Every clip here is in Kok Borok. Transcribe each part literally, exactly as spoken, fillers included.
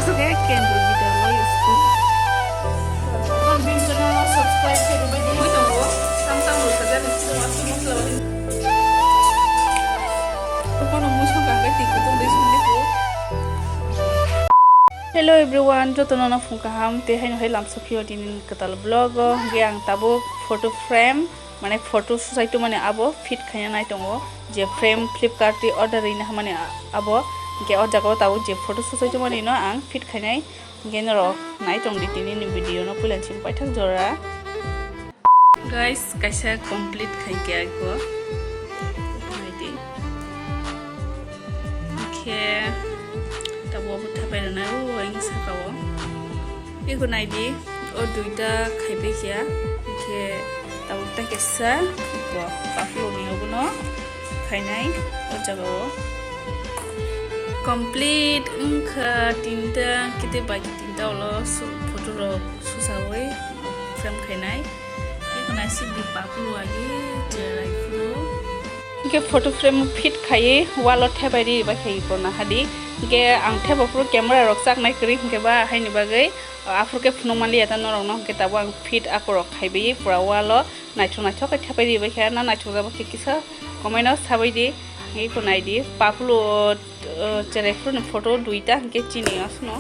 Kendra Vidyalaya School. Ang bini channel no subscribe khe rwbai di. Mui tongo, tam tam rwkha jani sini masuk masuk lawani. Kono mui song kangkhe twi kutung dei song di ko. Hello everyone, joto no phung kaham, tei haino hai lamsa phio tini kwtal vlog o, hwnkhe ang tabuk photo frame, mane photo suchai tongmani abo fit khaina nai tongo, je frame Flipkart twi order rina hamani abo, hwnkhe o jaga o tabuk je photo suchai tongmani no ang fit khainai, hwnkhe norok nai tongdi tini ni video no puila chini paithak jora. Guys, kaisa complete khai khe aiko. Naidi. Khe tabuk bo thapai rwnai o ang saka o. Eko naidi, o duita khaibai khe, khe tabuk ta kesa, eko paplo ni obono khainai o jaga o. Complete wngkha tinta, kete bai tinta ulo su-, photo rok susawi frame khainai. Eko naisik di paplo agi cherai phuru. Hingke photo frame fit khaiwi wall o thepai ri bai khe iko nahadi. Hingke ang thepa phuru camera rok chaknai kwrwi hingke ba haini bagwi, ah, aphuru khe phunuk manliya ta norok no hingke tabuk ang fit akorok khaiwi pura wall o naithok naithok khe thepai ri bai khe na naithok jabo khe kisa comment o sabai di. Iko nai di paplo, ah, cherai phuru ni photo duita hingke chini asno.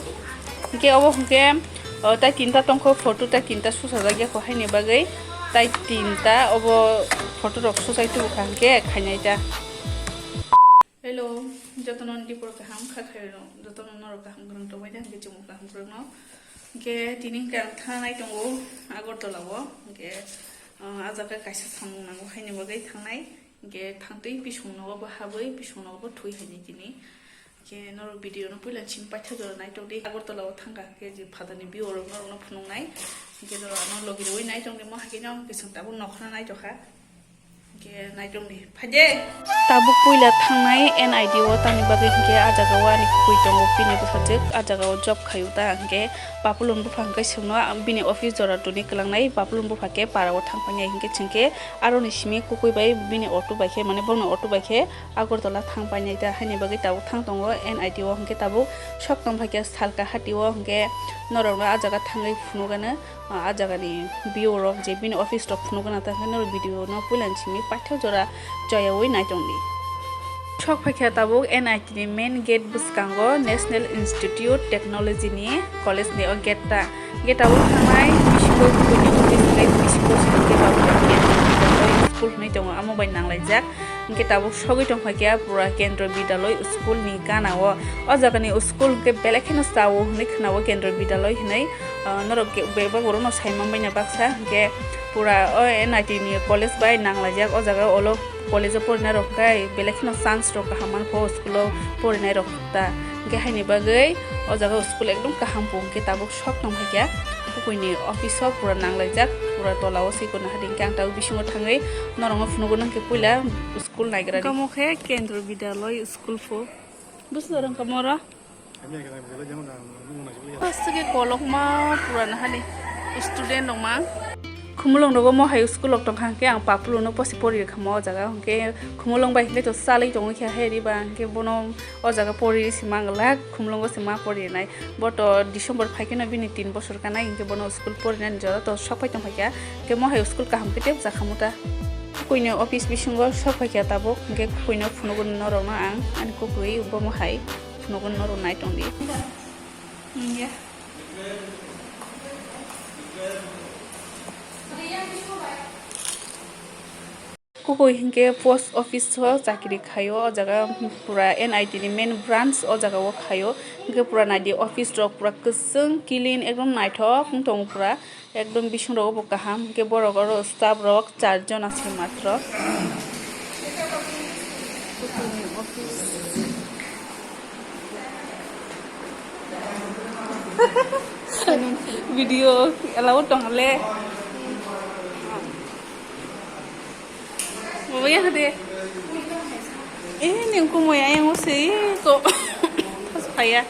Hingke obo hingke, o, tai tinta tongkho, photo tai tinta suchajak ya kho haini bagwi. Tai tinta obo photo rok suchai tubukha hingke khainai ta. Hello, jotono dipor kaham kha khairok, jotono norok kaham kwrwng tongbai da hingke chwng kaham kwrwngno. Hingke tini hingke ang thangnai tongo Agartala o, hingke, o, ah jaga kaisa samung nango haini bagwi thangnai. Hingke thangtwi bising nogo bo habwi bising nogo bo thwi haini tini. Hingke norok video no puila chini paithak jora naitokdi. Agartala o thangkha hingke je phatarni view rok norok no phunuknai. Hingke norok ano logi rwui naitokdi mo hakhe no hingke chwng tabuk nokhorna naitokha. Hingke naitokdi phaide. Tabuk puila thangnai N I D o tamni bagwi hingke ah jaga o ani kubui tongo bini bwsajwk ah jaga o job khaio ta hingke Papulun bupha hingke chwngno bini office jora tuni kwlangnai Papulun bupha khe para o thangpainai hingke chwngkhe aroni simi kukui bai bini auto bai khe mane bongni auto bai khe Agartala thang painai ta haini bagwi tabuk thang tongo N I T o hingke tabuk sok tong phaikhe salka hati o hingke norok no ah jaga thangwi phunukgano ah jaga ni view rok je bini office rok phunukgana ta hingke norok video no puila ni simi paithak jora choyawi naitongdi. Sok phaikha tabuk N I T ni main gate bwskango National Institute Technology ni college ni o gate ta. Hingke tabuk thangnai bisingo buini office hingke bisingo hingke tabuk Kendra Vidyalaya School hinui tongo, amo bai nanglaijak. Hingke tabuk sogwi tongphaikha pura Kendra Vidyalaya School ni gana o. O jaga ni school hingke belai kheno chao hinui khna o Kendra Vidyalaya hinui, ah, norok bebak borok no sai manbai na baksa hingke pura o N I T ni college bai nanglaijak o jaga o. College o porinai rok khe belai kheno chance rok kaham mankho o school o porinai rok ta. Hingke haini bagwi o jaga o school ekdom kaham po hingke tabuk sok tong phaikha. Bukuini office o pura nanglaijak, pura tola o se kono hadi hingke ang tabuk bisingo thangwi norok no phunukgo nang khe puila school naigra di. Omo khe Kendra Vidyalaya school po. Busi norok kamo oro? Aswk khe kolokma pura nahani student rok mang. Khumulwng rogo mo hai school rok tongkha hwnkhe ang Papulung no posi pori rwkha mo o jaga hwnkhe Khumulwng bai hwnkhe to salai tongwi kha hai riba hwnkhe bono o jaga pori se mang glak Khumulwngo se ma pori nai bo to December phai kheno bini tin bosor kanai hwnkhe bono school pori nani jora to sok pai tong phaikha hwnkhe mo hai school kaham khe tei bwsa khamu ta. Kukuino office bisingo sok phaikha tabuk hwnkhe kukuino phunugo norok no ang ani kukui bo mo hai. Phunukgo norok nai tongdi. Kukui hinkhe post office o chakri khaio, o jaga pura N I T ni main branch o jaga o khaio. Hinkhe pura naidi office rok pura kwchwng clean ekdom naithok wng tongo pura. Ekdom bising rogo bo kaham, hinkhe borok oro staff rok char jon asai matro. Video allow tong le. Mama ya de. Eh, ni ko mo ya yang o se ko. Pas pa ya.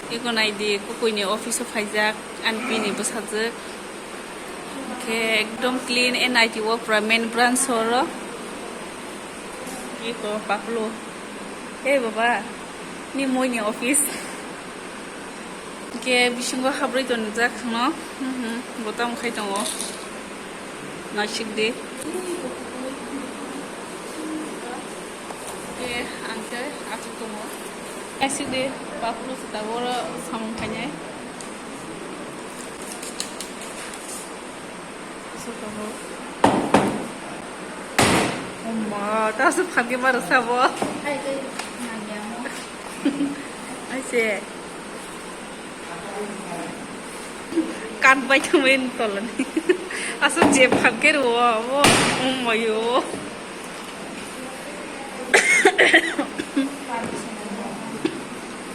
Iko naidi, kukuini office o phaijak, ani bini bwsajwk. Khe ekdom clean, N I T o pura main branch oro. Iko Papulung. Hey, baba. Ni moi ni office. Ke bisingo habroi tonjak no. Mhm, bo tamo khai tongo. Naisik de. Ke ang khe achuk tongo. Naisik de, baphuru se tabuk oro samung khainai. Aswk tongo. Oma, ta aswk phan khe ma rwsa bo. Ai, tei nangya mo. Ai se. Kat bai thangwi tolani. Aswk je phan khe rwo, bo. Oma yo.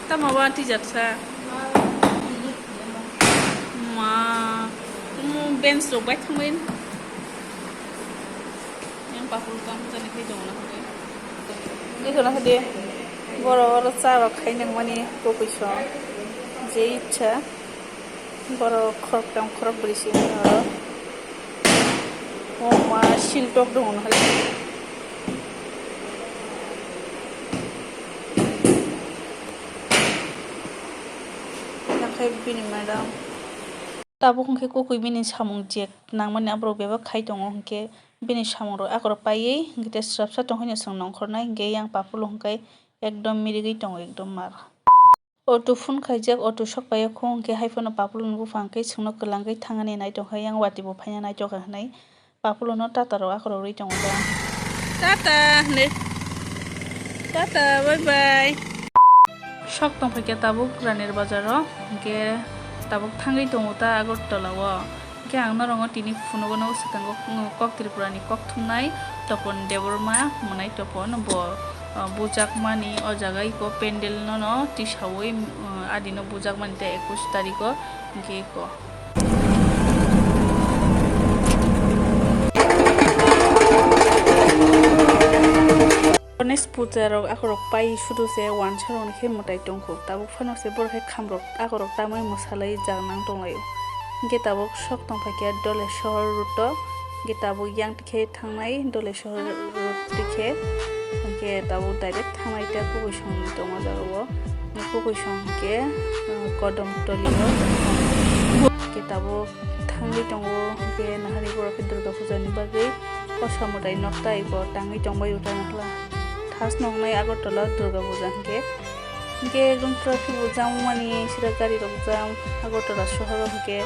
Tamo ba twijak sa. Ma, omo bench rok bai thangwi. Yang papul kam jani khai tongo na khai. Ni khona khade. Boro oro cha rok khai nang mani kokoi so. Je ichha. Boro khoroktham khorokbri si oro. O ma sil tok dong na khai. Nakhai bini madam. Tabuk hwnkhe kokoi bini samung je nangmani aborok bebak khai tongo hwnkhe bini samungrok akorok paiwi hwnkhe tei swrapsa tongkhe no chwng nongkhornai hwnkhe yang papulo hwnkhe ekdom mirigwi tongo ekdom mar. Auto phone khaijak, auto sok paiyakho hwnkhe haiphano papuloni buphang khe chwngno kwlangwi thangani naitongkha yang watwi bo phaina naitokha hwnwi. Papulono tata rok akhorok rwi tongo ta. Tata hinwi. Tata, bye bye. Sok tongphaikha tabuk Raner bazaro, hwnkhe tabuk thangwi tongo ta Agartala o. Hwnkhe ang norokno tini phunugo no swkango, mm, kok Tripura ni kok thumnai Topon Debbarma hwnwi Topon bo, ah, bujakmani o jaga iko pendel no no tisawi, mm, adino bujakmani ta ekush tariko hwnkhe iko. Ganesh puja rok akorok pai sudu se wansa rok ni khe mwtai tongkho. Tabuk phano se borok khe khamrok akorok tamwi mwsalwi jak nang tonglaio. Hwnkhe tabuk sok tongphaikha Dole sohor route o. Hwnkhe tabuk yang tikhe thangnai Dole sohor route tikhe. Hwnkhe tabuk direct thangnai ta Kukuisong tongma jaga o. Kukuisong hwnkhe, uh, Kodom toli o. Hwnkhe tabuk thangwi tongo, hwnkhe nahari borok khe Durga puja ni bagwi kosa mwtai nokta iko tangwi tongbai o ta nahla. Thas noknai Agartala Durga puja hwnkhe. Hwnkhe ekdom traffic bo jam wngmani sira gari rok jam Agartala sohor o hwnkhe.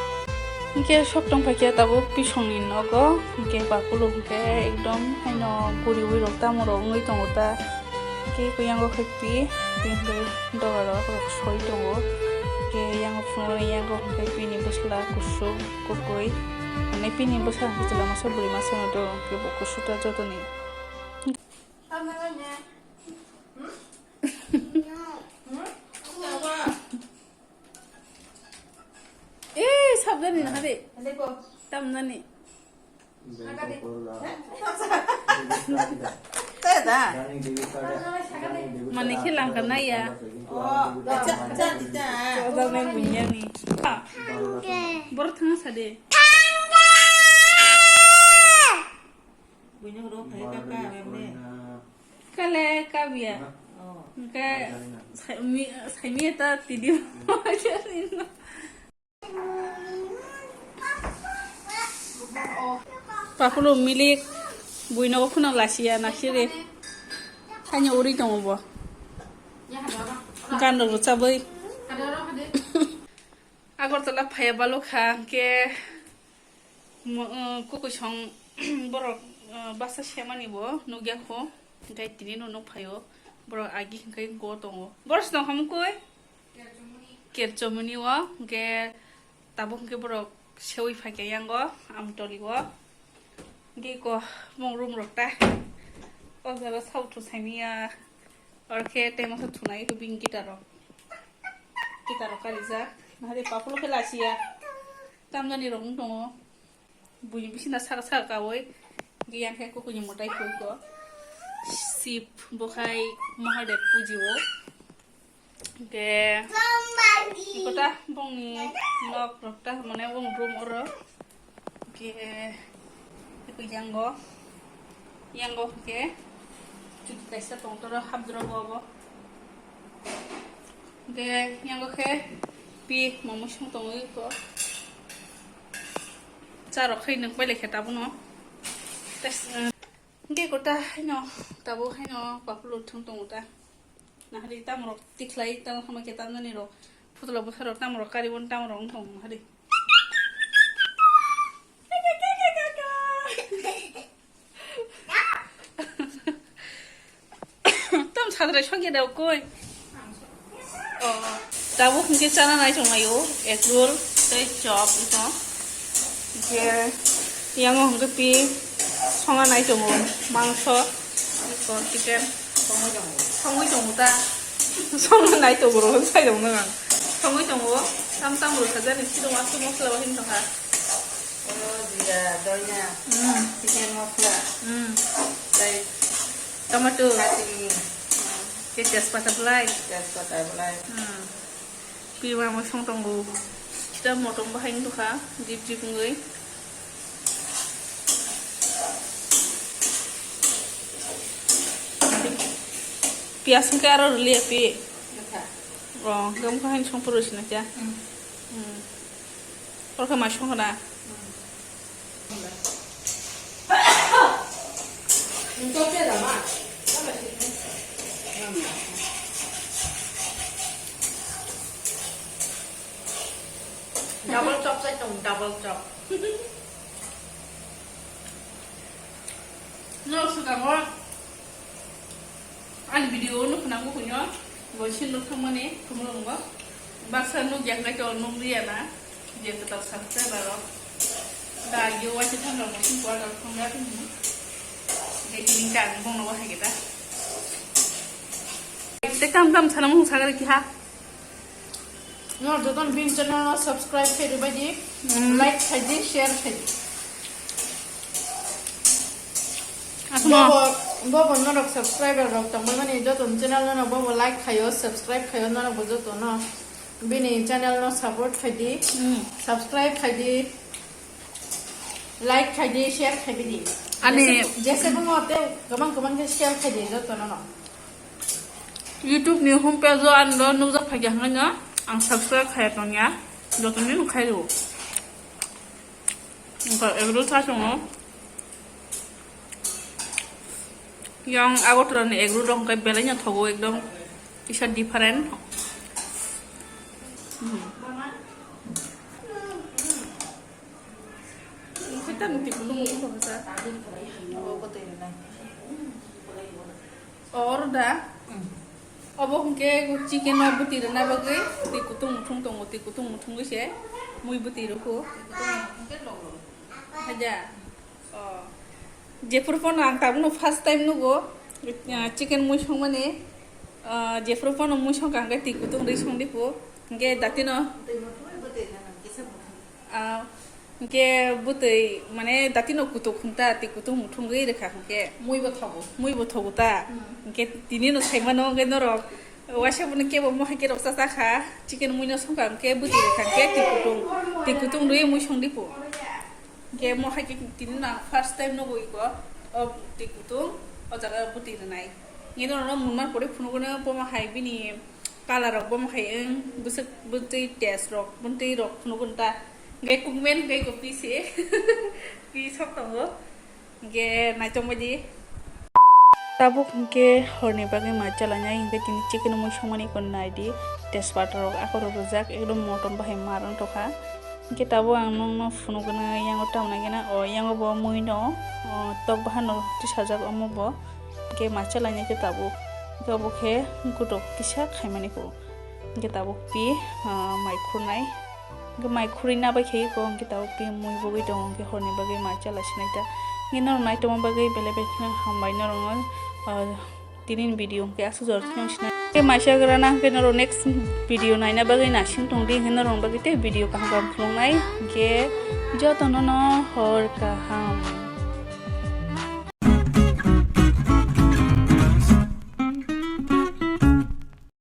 Hwnkhe sok tongphaikha tabuk Pisongni nogo, hwnkhe Bapulo hwnkhe ekdom haino guriwi rok tamo rok wngwi tongo ta. Hwnkhe iko yango khai pi, tini doga rok soi tongo. Hwnkhe yango phunuknwi yango hwnkhe pini bwsla kusuk. Kokoi. Mane pini bwsa hwnkhe chwla masa bwrwi masa no do, kebo kusu ta jotoni. Eh, sabjani na hade. Tamnani. Mane khe langkha nai ya. Ojak nai bunyani. Borok thangna sa de. Kale kabia. Hwnkhe saimi ta tidi. Pakulo milik buino phunang lasiya nasiri. Hanya uri tongo bo. Gandok rwchabwi. Agartala phaiya balukha hwnkhe mo-, uh, Kukuisong borok, uh, basa semani bo nukya kho. Hwnkhe tini no nuk phaio. Borok agi hwnkhe go tongo. Borok se tong kha mukui? Kerchomoni o, hwnkhe tabuk hwnkhe borok seui phaikha yango, Amtoli o. Hwnkhe iko bong room rok ta. O jaga sao thu saimanya. Oro khe tei masa thunai khe bini guitar rok. Guitar rok karijak. Nahari Papulo khe lasiya. Tamjani rok wng tongo. Buini bisina saka saka kaui. Hwnkhe yang khe Kukuini mwtai phuiko. Sip bo khai Mahadev puji o. Hwnkhe iko ta bongni nok rok ta mane bong room oro. Hwnkhe iko yango. Yango hwnkhe chuti kaisa tongtoro hapdoro bo obo. Hwnkhe yango khe pi momo song tongwi ko. Charok khai nwng pailai khe tabukno. Tei, eh, hwnkhe kota haino tabuk haino papulo thwng tongo ta. Nahari tamrok tikhlai tamo hama khe tamjani rok. Phutula bwsarok tamrok karibon tamrok wng tong nahari. Tam sadra sokya da koi. Oh, tabuk hwnkhe chana nai tonglaio, egg roll tei chop ito. Hwnkhe yango hwnkhe pi songa nai tongo, mangso, iko chicken. Songwi tongo ta. Songa nai tongo ro, sai tongo nang. Songwi tongo, tam tam ro sajani siro wasu mosla wahin tongkha. Oro jira, doina, Mm. chicken mosla, Mm. tei Tomato. Khatini. Ke tejpata belai. Tejpata belai. Hmm. Piwa mo song tongo. Kita motong bahai wngkha, jip jip wngwi. Piyas wngkha aro rwliya pi. Wngkha. Oh, gam kahai song puro sina kya. Hmm. Hmm. Oro khe mai songkha na? Double chop chai tong, double chop. No, suka mo. Ani video o nukho nango hwnyo, bo sino thangmani thumrungo. Baksa nukya hwnkhe to nukliya na, je kwtal subscriber rok. Da agio waisa thangrok bo sini order thangya thangmani. Hwnkhe tini khe ang bono bahai khe ta. Tei kam kam sana mung sagari kiha. No, joton bin channel no subscribe khai di, baidi, Mm. like khai di, share khai di. Asmo. Bobo, bobo norok subscriber rok tongmani joton channel no bobo like khayo, subscribe khayo norok bo jotono. Bini channel no support khai di, Mm. subscribe khai di, like khai di, share khai di. Ani Jese, jese bungo te gabang gabang khe share khai di jotono no. YouTube ni home page o ani lo nukjak phaikha hwnkheno ang subscribe khaiya tongya, jotoni no khai rwo. Wngkha egg roll sa tongo. Yang Agartala ni egg roll rok hwnkhe belai no thogo ekdom kisa different. Hmm. Wngkhe tamo twi kutung kutung khe sa. Oro da? Mm. Obo hwnkhe chicken o bwtwi rwna bagwi twi kutung muthung tongo, twi kutung muthungwi se mui bwtwi rwkho. Haida. Oh. Jephuru phano ang tabukno first time nugo, ah, chicken mui songmani. Ah, jephuru phano mui songkha hwnkhe twi kutung rwi songdi phu. Hwnkhe datino. Ah, hwnkhe bwtwi, mane, datino kutuk hwn ta, twi kutung muthungwi rwkha hwnkhe. Mui bo thogo. Mui bo thogo ta. Hmm. Hwnkhe tini no saimano hwnkhe norok, waisa bono kebo mohai kerok cha cha kha, chicken mui no songkha hwnkhe bwtwi rwkha hwnkhe twi kutung, twi kutung rwi mui songdi phu. Hwnkhe mohai khe tini no ang first time nugo iko, o twi kutung, o jaga bwtwi rwnai. Hwnkhe norok no munma pore phunugo no bomo hai bini. Colour rok bomo hai wng, bwswk bwtwi taste rok, bwtwi rok phunukgo ta. Hwnkhe kukmen hwnkhe iko pise. Pi sok tongo. Hwnkhe naitokbai di. Tabuk hwnkhe horni bagwi mai chalainai, hwnkhe tini chicken mui songmani iko naidi. Tejpata rok akhoro rwjak, ekdom motom bahai mar wng tongkha. Hwnkhe tabuk ang nokno phunukgwno yango tamna gena, o yango bo mui no, o tok bahan no tisajak omo bo. Hwnkhe mai chalainai khe tabuk. Hwnkhe obo khe gotok kisa khaimani kho. Hwnkhe tabuk pi, ah, mai khurnai. Hwnkhe mai khurwi nabai khe iko hwnkhe tabuk pi mui bogwi tongo hwnkhe horni bagwi mai chala sinai ta. Hwnkhe norok naitokma bagwi belai belai kheno hambai norokno, ah, tini ni video hwnkhe aswk jora kheno sinai. Hwnkhe mai chagra na hwnkhe norok next video naina bagwi naising tongdi hwnkhe norokni bagwi tei video kaham kaham phunuknai hwnkhe jotono no hor kaham.